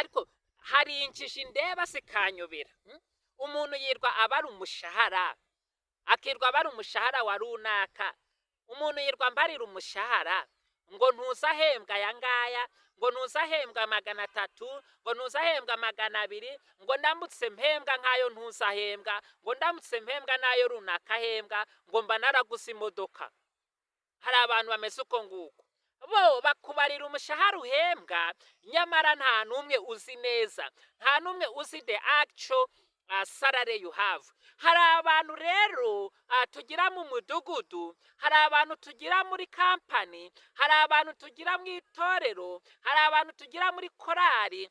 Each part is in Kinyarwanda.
Ariko hari injiji ndeba zikanyobera. Umuntu yirwa abara umushahara, akirwa abara umushahara wa runaka. Umuntu yirwa mbarira umushahara ngo ntuzahembwa aya ngaya, ngo ntuzahembwa 300, ngo ntuzahembwa 200, ngo ndamutse mpembwa nk'ayo ntuzahembwa, ngo ndamutse mpembwa n'ayo runaka ahembwa, ngo mba naraguze imodoka. Hari abantu bameze uko nguko, bo bakubarira umushahara uhembwa, nyamara nta n'umwe uzi neza, nta n'umwe uzi the actual salary you have. Hari abantu rero tugira mu mudugudu, hari abantu tugira muri kampani, hari abantu tugira mu itorero, hari abantu tugira muri korali,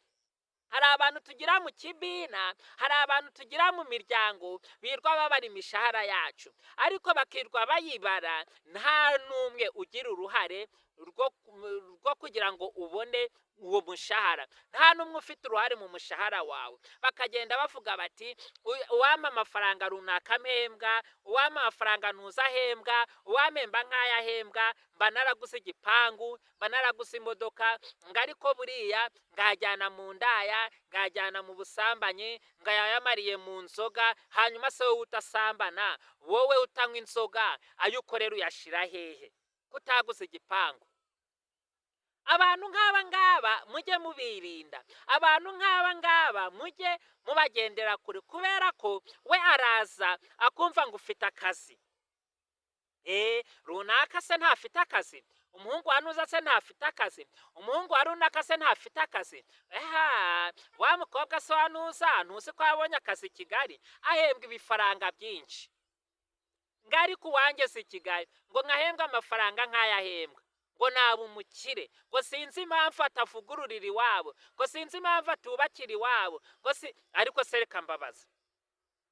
hari abantu tugira mu kibina, hari abantu tugira mu miryango birwa babara imishahara yacu, ariko bakirwa bayibara, nta n'umwe ugira uruhare rwo kugira ngo ubone uwo mushahara. Nta n'umwe ufite uruhare mu mushahara wawe. Bakagenda bavuga bati: "Uwampa amafaranga runaka mpembwa, uwampa amafaranga ntuzahembwa, uwampemba nk'ayo ahembwa, mba naraguze igipangu, mba naraguze imodoka," ngo ariko buriya ngajyana mu ndaya, ngajyana mu busambanyi, ngayamariye mu nzoga. Hanyuma se wowe utasambana, wowe utanywa inzoga, ayo ukorera uyashira hehe kutaguze igipangu? Abantu nk'aba ngaba mujye mubirinda, abantu nk'aba ngaba mujye mubagendera kure, kubera ko we araza akumva ngo ufite akazi. Runaka se ntafite akazi? Umuhungu wa nuza se ntafite akazi? Umuhungu wa runaka se ntafite akazi? Eha, wa mukobwa se wa nuza, ntuzi ko yabonye akazi i Kigali, ahembwa ibifaranga byinshi? Ngo ariko uwanjye si Kigali, ngo nkahembwa amafaranga nk'ayo ahembwa, ngo naba umukire, ngo sinzi impamvu atavugururira iwabo, ngo sinzi impamvu atubakira iwabo, ngo si. Ariko se reka mbabaza,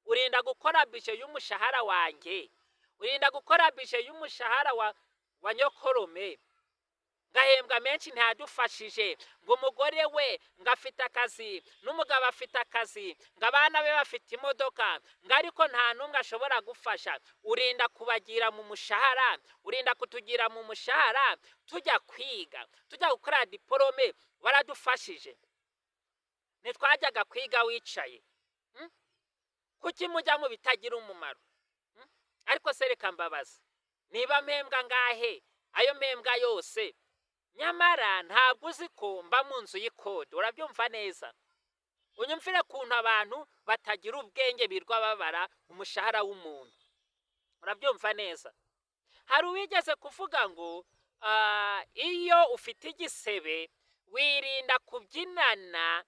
urinda gukora budget y'umushahara wanjye, urinda gukora budget y'umushahara wa nyokorome, ngahembwa menshi ntiyadufashije, ngo umugore we ngo afite akazi, n'umugabo afite akazi, ngo abana be bafite imodoka, ngo ariko nta n'umwe ashobora gufasha. Urinda kubagira mu mushahara, urinda kutugira mu mushahara. Tujya kwiga, tujya gukora diporome, waradufashije? Ntitwajyaga kwiga wicaye? Kuki mujya mu bitagira umumaro? Ariko se reka mbabaza, niba mpembwa ngahe, ayo mpembwa yose, nyamara ntabwo uzi ko mba mu nzu y'ikode? Urabyumva neza? Unyumvire ukuntu abantu batagira ubwenge birwa babara umushahara w'umuntu. Urabyumva neza? Hari uwigeze kuvuga ngo iyo ufite igisebe wirinda kubyinana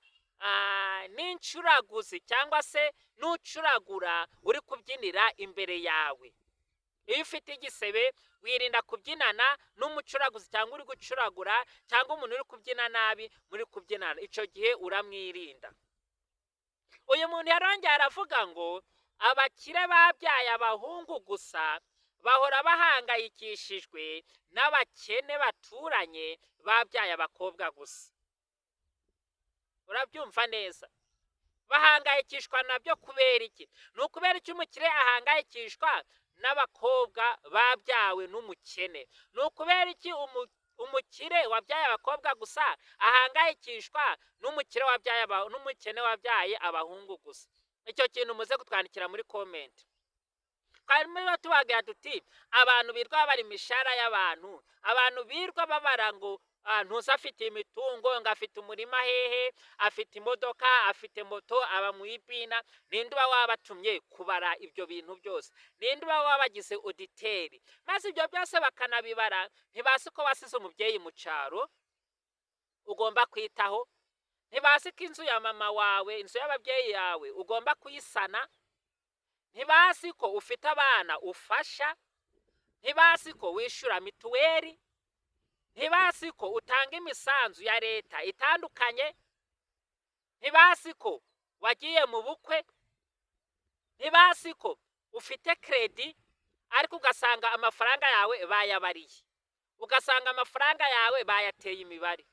n'incuraguzi cyangwa se n'ucuragura uri kubyinira imbere yawe. Iyo ufite igisebe wirinda kubyinana n'umucuraguzi cyangwa uri gucuragura cyangwa umuntu uri kubyina nabi muri kubyinana, icyo gihe uramwirinda. Uyu muntu yarongeye aravuga ngo abakire babyaye abahungu gusa bahora bahangayikishijwe n'abakene baturanye babyaye abakobwa gusa. Urabyumva neza? Bahangayikishwa nabyo kubera iki? Ni ukubera iki umukire ahangayikishwa n'abakobwa babyawe n'umukene? Ni ukubera iki umukire wabyaye abakobwa gusa ahangayikishwa n'umukire wabyaye n'umukene wabyaye abahungu gusa? Icyo kintu muze kutwandikira muri comment. Twarimo tubabwira tuti abantu birwa babara imishahara y'abantu, abantu birwa babara ngo ntuzi afite imitungo, ngo afite umurima hehe, afite imodoka, afite moto, aba mu ibina. Ninde uba wabatumye kubara ibyo bintu byose? Ninde uba wabagize auditeur? Maze ibyo byose bakanabibara, ntibazi ko wasize umubyeyi mu cyaro ugomba kwitaho, ntibazi ko inzu ya mama wawe, inzu y'ababyeyi yawe ugomba kuyisana, ntibazi ko ufite abana ufasha, ntibazi ko wishyura mituweli, ntibazi ko utanga imisanzu ya leta itandukanye, ntibazi ko wagiye mu bukwe, ntibazi ko ufite crédit, ariko ugasanga amafaranga yawe bayabariye, ugasanga amafaranga yawe bayateye imibare.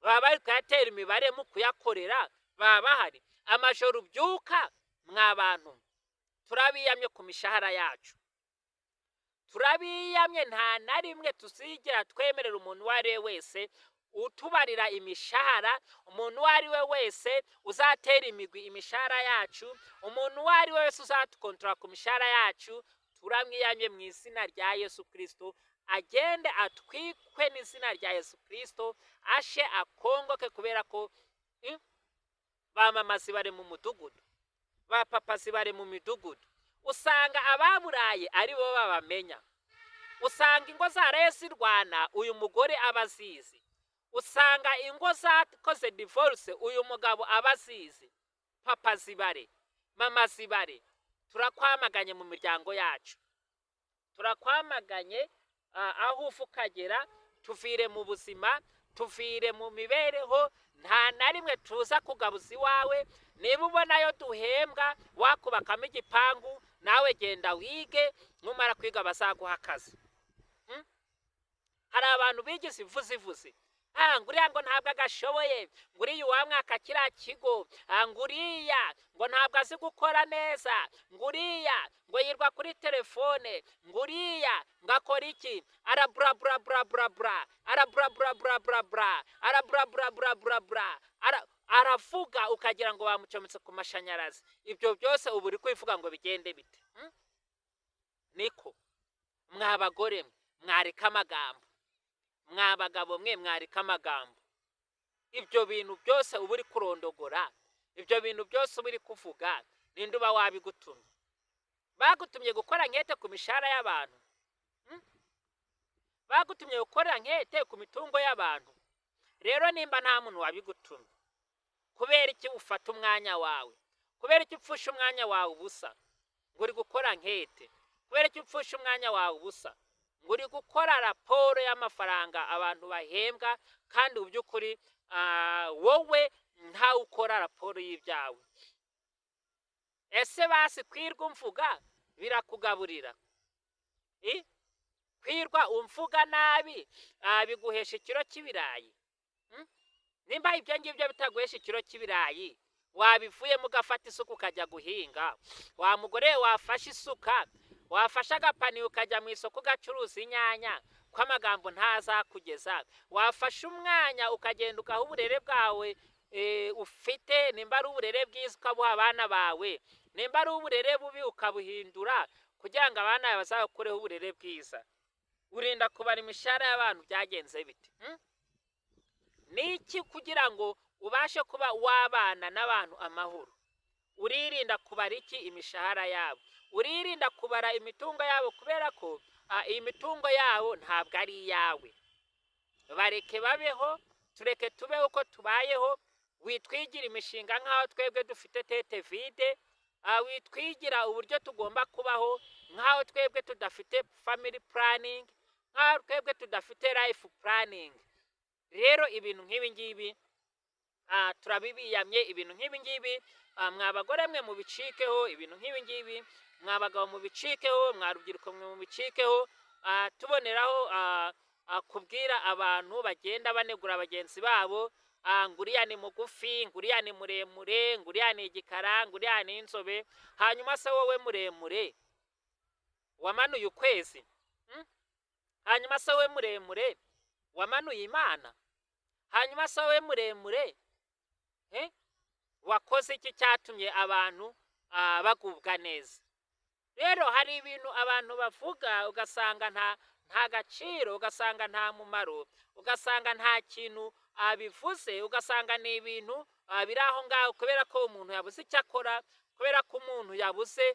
Baba bari kuyatera imibare mu kuyakorera, baba bahari amajoro ubyuka. Mwa bantu, turabiyamye ku mishahara yacu, turabiyamye. Nta na rimwe tuzigera twemerera umuntu uwo ari we wese. utubarira imishahara, umuntu uwo ari we wese uzatera imigwi imishahara yacu, umuntu uwo ari we wese uzatukontorora ku mishahara yacu, turamwiyamye mu izina rya Yesu Kristo. Agende atwikwe n'izina rya Yesu Kristo, ashe akongoke, kubera ko bamamazi bari mu mudugudu, ba papazi bari mu midugudu. Usanga ababuraye ari bo babamenya. Usanga ingo zaraye zirwana, uyu mugore aba azizi. Usanga ingo zakoze divorce, uyu mugabo aba azizi. Papa zibare, mama zibare, turakwamaganye mu miryango yacu, turakwamaganye aho uva ukagera. Tuvire mu buzima, tuvire mu mibereho. Nta na rimwe tuza kugabuza iwawe. Niba ubonayo duhembwa wakubakamo igipangu, nawe genda wige, numara kwiga bazaguha akazi. Hari abantu bigize ivuzivuzi: "Nguriya ngo ntabwo agashoboye, nguriya uwamwaka kiriya kigo, nguriya ngo ntabwo azi gukora neza, nguriya ngo yirwa kuri telefone, nguriya ngo akora iki, arabura bura bura bura bura, arabura bura bura bura bura, arabura bura bura bura bura." Aravuga ukagira ngo bamucometse ku mashanyarazi. Ibyo byose ubu uri kwivuga ngo bigende bite? Niko mwa bagore mwe, mwareka amagambo. Mwa bagabo mwe, mwareka amagambo. Ibyo bintu byose uba uri kurondogora, ibyo bintu byose uba uri kuvuga, ninde uba wabigutumye? Bagutumye gukora enquête ku mishahara y'abantu? Bagutumye gukora enquête ku mitungo y'abantu? Rero nimba nta muntu wabigutumye, kubera iki ufata umwanya wawe? Kubera iki upfusha umwanya wawe ubusa ngo uri gukora enquête? Kubera iki upfusha umwanya wawe ubusa ngo uri gukora raporo y'amafaranga abantu bahembwa, kandi mu by'ukuri wowe ntawe ukora raporo y'ibyawe? Ese basi kwirwa umvuga birakugaburira? Kwirwa umvuga nabi biguhesha ikiro cy'ibirayi? Nimba ibyo ngibyo bitaguhesha ikiro cy'ibirayi, wabivuyemo ugafata isuka ukajya guhinga. Wa mugore wafashe isuka, wafashe agapaniye ukajya mu isoko ugacuruza inyanya, ko amagambo ntazakugeza. Wafashe umwanya ukagenda ugaha uburere bwawe ufite, nimba ari uburere bwiza ukabuha abana bawe, nimba ari uburere bubi ukabuhindura kugira ngo abana bawe bazakureho uburere bwiza. Urinda kubara imishahara y'abantu byagenze bite? Ni iki kugira ngo ubashe kuba wabana n'abantu amahoro? Uririnda kubara iki imishahara yabo? Uririnda kubara imitungo yabo, kubera ko iyi mitungo yabo ntabwo ari iyawe. Bareke babeho, tureke tubeho uko tubayeho. Witwigira imishinga nk'aho twebwe dufite tête vide. Witwigira uburyo tugomba kubaho nk'aho twebwe tudafite family planning, nk'aho twebwe tudafite life planning. Rero ibintu nk'ibi ngibi turabibiyamye. Ibintu nk'ibi ngibi, mwa bagore mwe, mubicikeho. Ibintu nk'ibi ngibi, mwa bagabo, mubicikeho. Mwa rubyiruko mwe, mubicikeho. Tuboneraho kubwira abantu bagenda banegura bagenzi babo: "Nguriya ni mugufi, nguriya ni muremure, nguriya ni igikara, nguriya ni inzobe." Hanyuma se wowe muremure wamanuye ukwezi? Hanyuma se wowe muremure wamanuye Imana? Hanyuma se wowe muremure wakoze iki cyatumye abantu bagubwa neza? Rero hari ibintu abantu bavuga ugasanga nta gaciro, ugasanga nta mumaro, ugasanga nta kintu bivuze, ugasanga ni ibintu biri aho ngaho kubera ko umuntu yabuze icyo akora, kubera ko umuntu yabuze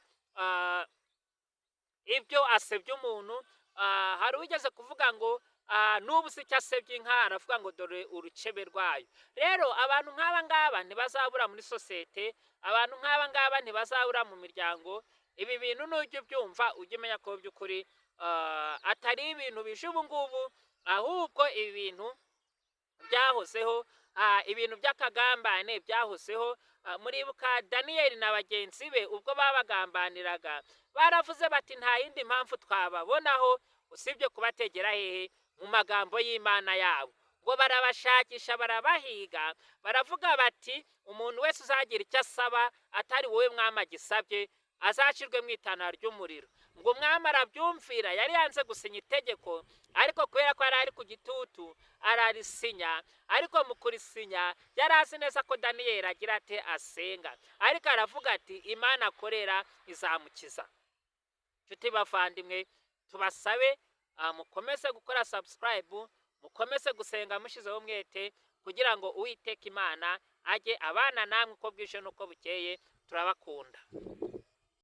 ibyo asebya umuntu. Hari uwigeze kuvuga ngo n'ubu si icyo asebya inka, aravuga ngo dore urucebe rwayo. Rero abantu nk'aba ngaba ntibazabura muri sosiyete, abantu nk'aba ngaba ntibazabura mu miryango. Ibi bintu nujya ubyumva, ujye umenya ko by'ukuri atari ibintu bije ubu ngubu, ahubwo ibi bintu byahozeho. Ibintu by'akagambane byahozeho. Muribuka Daniyeli na bagenzi be, ubwo babagambaniraga baravuze bati: "Nta yindi mpamvu twababonaho usibye kubategera hehe? Mu magambo y'Imana yabo." Ngo barabashakisha, barabahiga, baravuga bati: "Umuntu wese uzagira icyo asaba atari wowe mwami agisabye, azacirwe mu itanura ry'umuriro." Ngo Ngo umwami arabyumvira, yari yanze gusinya itegeko, ariko kubera ko yari ari ku gitutu ararisinya. Ariko mu kurisinya yari azi neza ko Daniyeli agira ate? Asenga. Ariko aravuga ati: "Imana akorera izamukiza." Nshuti bavandimwe, tubasabe mukomeze gukora subscribe, mukomeze gusenga mushyizeho umwete, kugira ngo Uwiteka Imana ajye abana namwe uko bwije n'uko bukeye. Turabakunda.